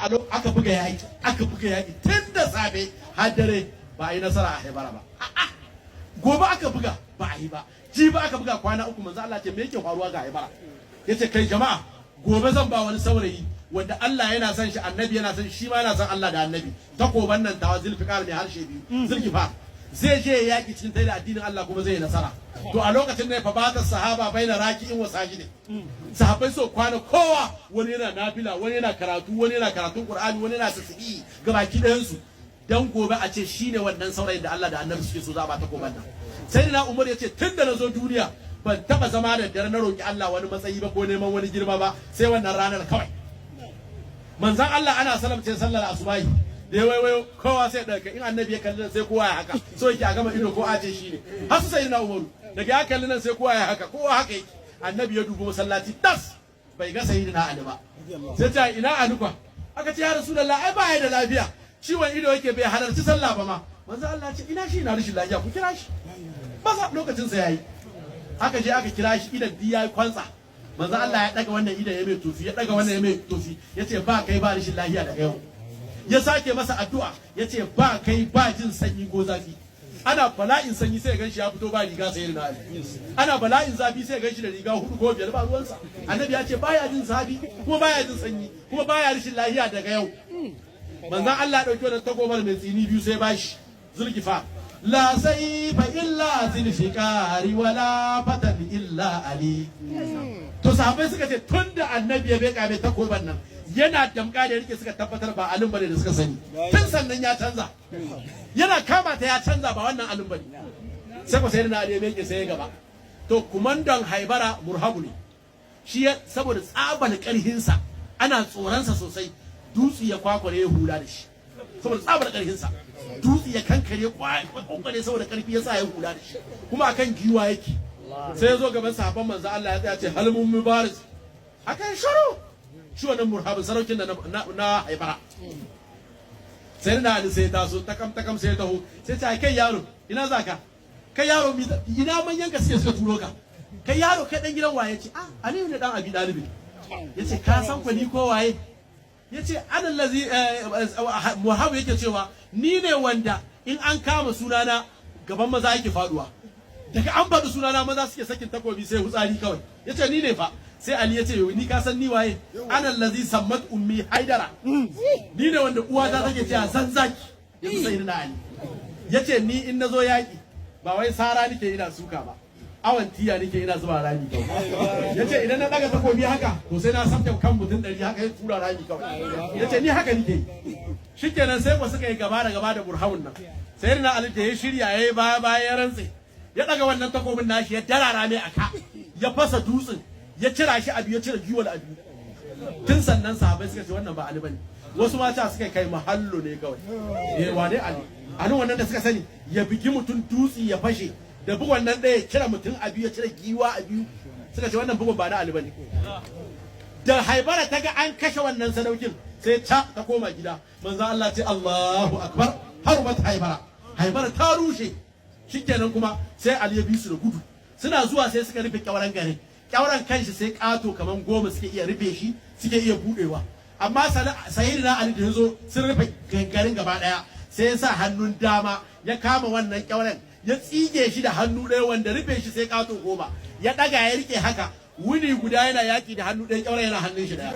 Aka buga yaki, aka buga yaki tun da safe har dare, ba a yi nasara a Haibara ba. A'a, gobe aka buga, ba a yi ba. Jibi aka buga, kwana 3. Manzo Allah ce, "Me yake faruwa ga Haibara?" Yace, "Kai jama'a, gobe zan ba wani saurayi wanda Allah yana son shi, Annabi yana son shi, ma yana son Allah da Annabi, takoban nan tawa Zulfikar mai harshe biyu, Zulkifar. Zai je ya yaki cikin taida addinin Allah kuma zai yi nasara." To a lokacin ne فبات الصحابة بين راكع وساجد. Sahabbai so kwana, kowa wani yana nafila, wani yana karatu, wani yana karatun Qur'ani, wani yana tasbihi, gabaki ɗayan su, dan gobe a ce shine wannan saurayin da Allah da Annabi suke so za a ba takoban nan. Sai na Umar ya ce, "Tun da na zo duniya ban taba zama da dare na roki Allah wani matsayi ba ko neman wani girma ba, sai wannan ranar kawai." Manzan Allah ana salamce sallar asubahi, da ya waiwayo, kowa sai daga in Annabi ya kalli nan, sai kowa ya haka, so yake a gama ido ko a ce shi ne. Har su sai na Umaru daga ya kalli nan, sai kowa ya haka, kowa haka yake. Annabi ya dubi masallaci tas, bai ga Sayyidina Ali ba. Sai ta, "Ina Ali kwa?" Aka ce, "Ya Rasulullah, ai ba ya da lafiya, ciwon ido yake, bai halarci sallah ba ma." Manzo Allah ce, "Ina shi, ina rashin lafiya? Ku kira shi." Masa lokacin sa yayi, aka je aka kira shi, idan di yayi kwantsa. Manzo Allah ya daga wannan idan ya mai tofi, ya daga wannan ya mai tofi, yace, "Ba kai ba rashin lafiya daga yau." Ya sake masa addu'a, yace, "Ba kai ba jin sanyi ko zafi." Ana bala'in sanyi sai ya ganshi ya fito ba riga, sai na Ali. Ana bala'in zafi sai ya ganshi da riga hudu ko biyar, ba ruwansa. Annabi ya ce baya jin zafi kuma baya jin sanyi kuma baya rashin lafiya daga yau. Manzon Allah ya dauki wannan takobar mai tsini biyu sai bashi Zulkifa. لا سيف إلا ذو الفقار ولا فتى إلا علي. To sahabbai suka ce tun da Annabi ya beka mai takoban nan, yana damka da rike, suka tabbatar ba Alin bane da suka sani. Tun sannan ya canza, yana kama ta ya canza, ba wannan Alin bane. Sai ko sai na Ali ya meke, sai ya gaba. To kumandan Haibara Murhabu ne shi, saboda tsabar karhinsa ana tsoronsa sosai. Dutse ya kwakware ya hula da shi, saboda tsabar karhinsa. Dutse ya kankare kwakware saboda karfi, ya sa ya hula da shi, kuma akan giwa yake. Sai ya zo gaban sahabban manzo Allah ya tsaya, ce, "هل من مبارز?" Akan shiru. Shi wannan Murhabu, saraukin da na Haibara. Sai na Ali sai ya taso takam takam, sai ya taho, sai ce, "Kai yaro, ina zaka? Kai yaro, ina manyan ka suke suka turo ka? Kai yaro, kai dan gidan waye?" Ce, "Ah, Aliyu ne dan Abi Dalib." Yace, "Ka san ku ni ko waye?" Yace, "أنا الذي." Muhammad yake cewa, "Ni ne wanda in an kama sunana gaban maza yake faduwa. Daga an faɗi sunana maza suke sakin takobi sai hutsari kawai." Yace, "Ni ne fa." Sai Ali yace, "Ni ka san ni waye? أنا الذي سمت أمي حيدرة. Ni ne wanda uwata take cewa zanzaki." Yanzu sai na Ali yace, "Ni in nazo yaki ba wai sara nike ina suka ba, awan tiya nike ina zuba rami kawai." Yace, "Idan na daga takobi haka, to sai na sabta kan mutum 100 haka, ya tura rami kawai." Yace, "Ni haka nike." Shikenan, sai ko suka yi gaba da gaba da Murhawun nan. Sai na Ali da ya shirya yayi baya baya, ya rantse, ya daga wannan takobin nashi, ya darara mai aka, ya fasa dutsen, ya cira shi a biyu, ya cire giwal a biyu. Tun sannan sahabbai suka ce wannan ba Ali bane. Wasu mata suka kai mahallo ne kawai. Eh, wane Ali? Ali wannan da suka sani ya bigi mutum dutse ya fashe, da bugon nan ɗaya ya cire mutum a biyu, ya cire giwa a biyu, suka ce wannan bugun ba na Ali bane. Da Haibara ta ga an kashe wannan sadaukin, sai ta koma gida. Manzo Allah ce, "الله أكبر، خربت خيبر." Haibara ta rushe. Shikenan kuma sai Ali ya bi su da gudu. Suna zuwa sai suka rufe kyauran garin. Kyauran kanshi sai kato kaman 10 suke iya rufe shi, suke iya budewa. Amma Sayyidina Ali da yazo, sun rufe garin gaba daya, sai ya sa hannun dama ya kama wannan kyauren, ya tsige shi da hannu ɗaya, wanda rufe shi sai kato 10. Ya ɗaga ya rike haka, wuni guda yana yaki da hannu ɗaya, kyauren yana hannun shi ɗaya.